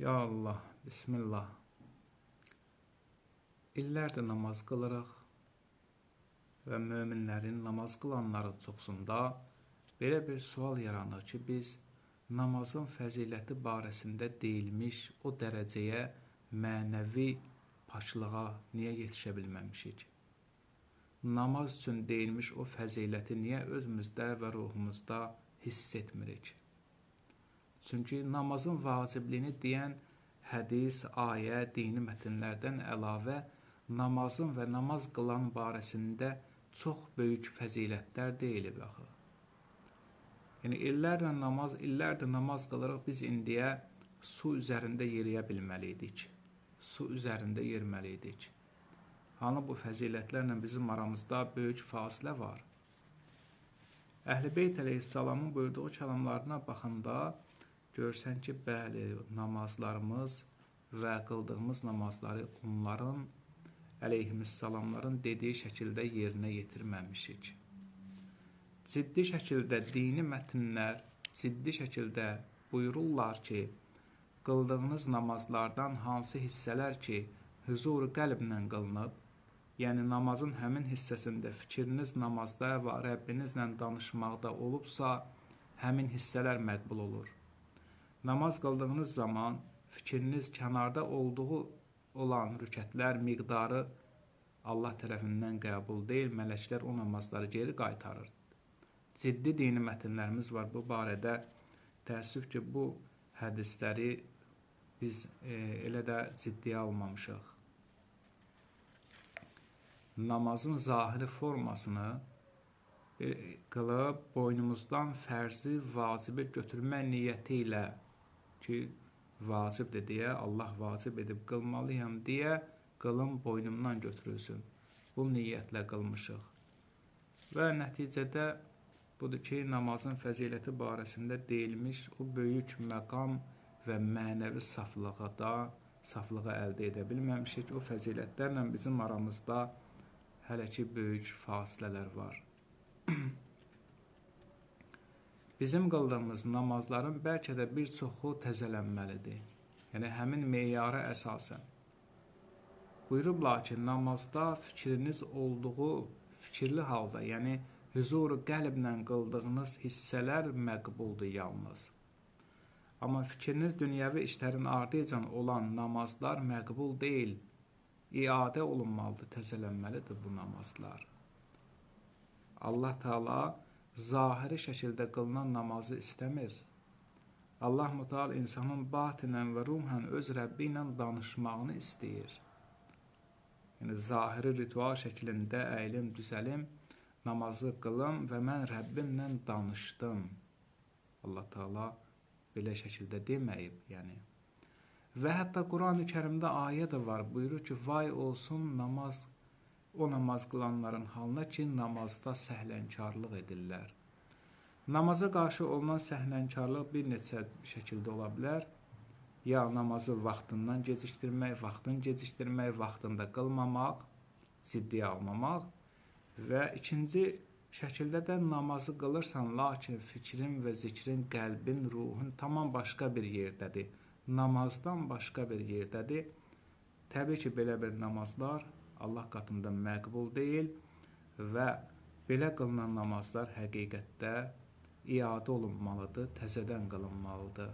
Ya Allah, Bismillah. İllərdir namaz qılırıq və möminlərin, namaz qılanların çoxsunda belə bir sual yaranır ki, biz namazın fəziləti barəsində deyilmiş o dərəcəyə, mənəvi paklığa niyə yetişə bilməmişik? Namaz üçün deyilmiş o fəziləti niyə özümüzdə və ruhumuzda hiss etmirik? Çünki namazın vacibliyini deyən hədis, ayə, dini mətnlərdən əlavə namazın və namaz qılan barəsində çox böyük fəzilətlər deyilib axı. Yəni illərlə namaz, illərdir namaz qılırıq, biz indiyə su üzərində yeriyə bilməli idik. Su üzərində yeriməli idik. Hanı bu fəzilətlərlə bizim aramızda böyük fasilə var. Əhl-i Beyt əleyhissalamın buyurduğu kəlamlarına baxanda görsən ki, bəli, namazlarımız və qıldığımız namazları onların, əleyhissalamların dediyi şəkildə yerinə yetirməmişik. Ciddi şəkildə dini mətnlər, ciddi şəkildə buyururlar ki, qıldığınız namazlardan hansı hissələr ki, hüzur-u qəlblə qılınıb, yəni namazın həmin hissəsində fikriniz namazda və Rəbbinizlə danışmaqda olubsa, həmin hissələr məqbul olur. Namaz qıldığınız zaman fikriniz kənarda olduğu olan rükətlər miqdarı Allah tərəfindən qəbul deyil, mələklər o namazları geri qaytarır. Ciddi dini mətnlərimiz var bu barədə. Təəssüf ki, bu hədisləri biz elə də ciddiyə almamışıq. Namazın zahiri formasını qılıb boynumuzdan fərzi, vacibi götürmə niyyəti ilə ki, vacibdir deyə, Allah vacib edib qılmalıyam deyə, qılım boynumdan götürülsün. Bu niyyətlə qılmışıq. Və nəticədə budur ki, namazın fəziləti barəsində deyilmiş o böyük məqam və mənəvi saflığa da, saflığı əldə edə bilməmişik. O fəzilətlərlə bizim aramızda hələ ki böyük fasilələr var. Bizim qıldığımız namazların bəlkə də bir çoxu təzələnməlidir. Yəni, həmin meyara əsasən. Buyurublar ki, namazda fikriniz olduğu fikirli halda, yəni hüzur-u qəlblə qıldığınız hissələr məqbuldur yalnız. Amma fikriniz dünyəvi işlərin ardıcan olan namazlar məqbul deyil. İadə olunmalıdır, təzələnməlidir bu namazlar. Allah Teala zahiri şəkildə qılınan namazı istəmir. Allah Müteal insanın batinən və ruhən öz Rəbbi ilə danışmağını istəyir. Yəni, zahiri ritual şəklində əylim, düzəlim, namazı qılım və mən Rəbbimlə danışdım. Allah Teala belə şəkildə deməyib, yəni. Və hətta Quran-ı Kərimdə ayə də var, buyurur ki, vay olsun namaz, o namaz qılanların halına ki, namazda səhlənkarlıq edirlər. Namaza qarşı olunan səhlənkarlıq bir neçə şəkildə ola bilər. Ya namazı vaxtından gecikdirmək, vaxtını gecikdirmək, vaxtında qılmamaq, ciddiyə almamaq və ikinci şəkildə də namazı qılırsan, lakin fikrin və zikrin, qəlbin, ruhun tamam başqa bir yerdədir. Namazdan başqa bir yerdədir. Təbii ki, belə bir namazlar Allah qatında məqbul deyil və belə qılınan namazlar həqiqətdə iadə olunmalıdır, təzədən qılınmalıdır.